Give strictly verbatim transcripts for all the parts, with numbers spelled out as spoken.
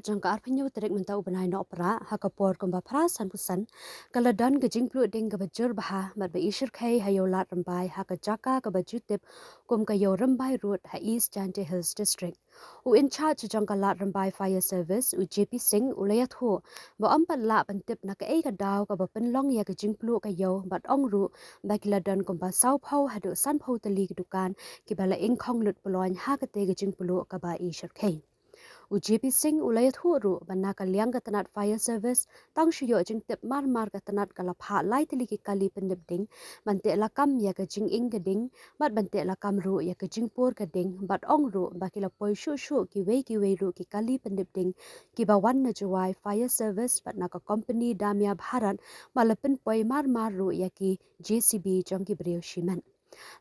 jong ka arphew hynñiew tarik mynta u bnai Nohprah, ha ka por kumba phra sanphew san, ka la don ka jingpluh ding kaba jur bha bad ba i shyrkhei ha Ïew Lad Rymbai ha ka jaka kaba ju tip kum ka Ïew Rymbai Road ha East Jaintia Hills District. U in charge jong ka Lad Rymbai Fire Service, u J P Singh, u la ïathuh ba ym pat lah ban tip na kaei ka daw kaba pynlong ïa ka jingpluh ka ïew bad ong ruh ba ki la don kumba sawphew haduh sanphew tylli ki dukan kiba la ingkhong lut pynlong ha katei ka jingpluh kaba i shyrkhei. U J P Singh u la ïathuh ruh ba na ka liang ka tnat fire service tang shu ïoh jingtip mar mar ka tnat ka la phah lai tylli ki kali pyndep ding ban teh lakam ïa ka jinging ka ding bad ban teh lakam ruh ïa ka jingpur ka ding bad ong ruh ba ki la poi shuh shuh kiwei kiwei ruh ki kali pyndep ding kiba wan na Jowai Fire Service bad na ka kompani Damia Bharat ba la pynpoi mar mar ruh ïa ki J C B jong ki briew shimet.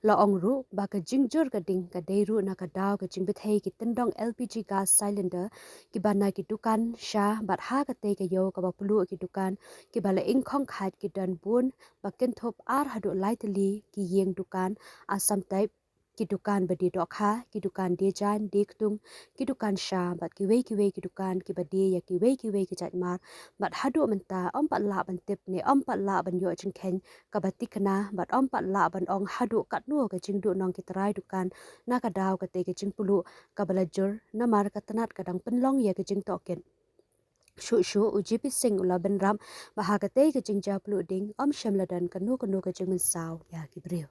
La ong ruh ba ka jingjur ka ding ka dei ruh na ka daw ka jingbthei ki tyndong L P G gas cylinder kiba na ki dukan sha bad ha katei ka ïew kaba pluh ki dukan kiba la ingkhong khat ki don bun ba kynthup ar haduh lai tylli ki ïing dukan Assam type, ki dukan ba die dohkha, ki dukan die jaiñ die ktung, ki dukan sha bad kiwei kiwei ki dukan kiba die ïa kiwei kiwei ki jait mar bad haduh mynta ym pat lah ban tip ne ym pat lah ban ïoh jingkheiñ kaba thikna bad ym pat lah ban ong haduh katno ka jingduhnong ki trai dukan na ka daw katei ka jingpluh kaba la jur namar ka tnat ka dang pynlong ïa ka jingtohkit. Shuh shuh u J P Singh u la bynrap ba ha katei ka jingjia pluh ding ym shym la don kano kano ka jingmynsaw ïa ki briew.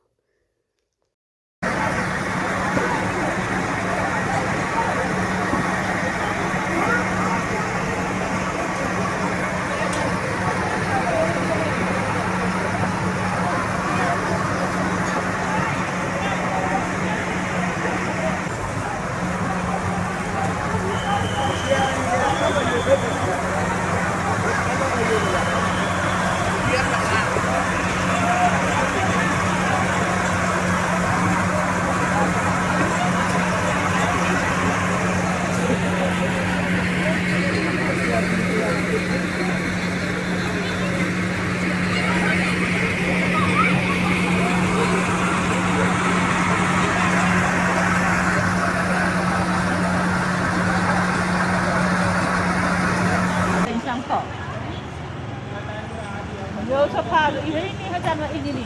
Yo, sa pa, ini, ini, hajan, ini, ini.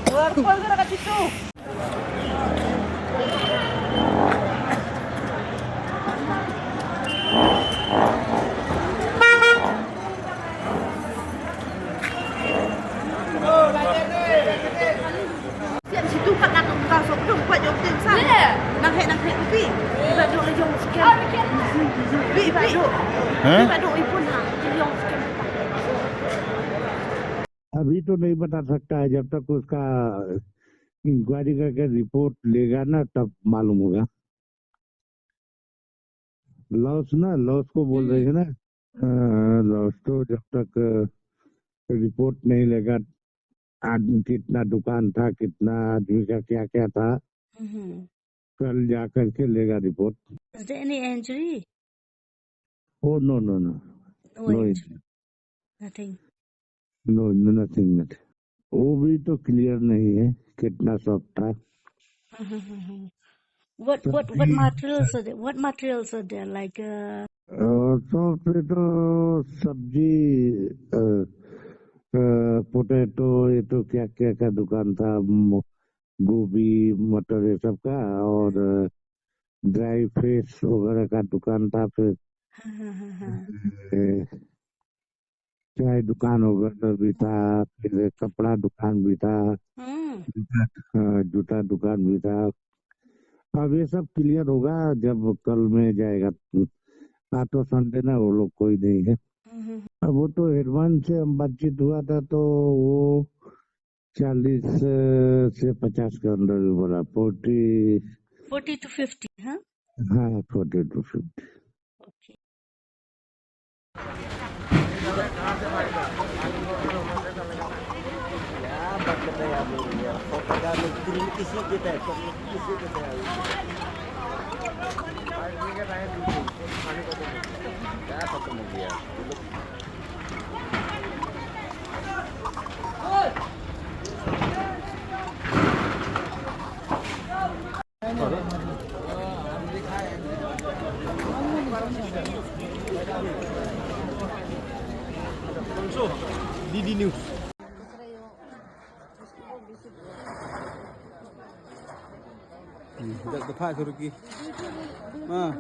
Luar pun kena kat situ. Sian situ kat nak ka so dum kuat jong tin sa. Nang hek nang hek upi. Iba duk lejong scam. Iba duk. Iba duk ipun ha. Lejong scam. अभी तो नहीं बता सकता है, जब तक उसका इंक्वायरी करके रिपोर्ट लेगा ना, तब मालूम होगा। लॉस ना, लॉस को बोल रहे हैं ना। लॉस तो जब तक रिपोर्ट नहीं लेगा, आदमी कितना दुकान था, कितना आदमी का क्या क्या था, कल जा करके लेगा report. Is there any injury? Oh, no, no, no. No injury. Nothing. No, no, nothing, nothing. वो भी तो क्लियर नहीं है कितना शॉप था। What, what, what materials are there? What materials are there? Like, uh, shop पे तो सब्जी, पोटैटो, ये तो क्या क्या का दुकान था, गोभी, मटर, ये सब का, और ड्राई फ्रेश वगैरह का दुकान था। फिर चाय दुकान वगैरह भी था, फिर कपड़ा दुकान भी था। जूता दुकान भी था। अब ये सब क्लियर होगा जब कल में जाएगा। आज तो संडे ना, वो लोग कोई नहीं है। अब वो तो एडवांस से हम बातचीत हुआ था, तो वो चालीस से पचास के अंदर ही बोला। फोर्टी। Forty two fifty. हाँ, forty two fifty. D D News. Hmm, dah, dah, Suruki. Ah.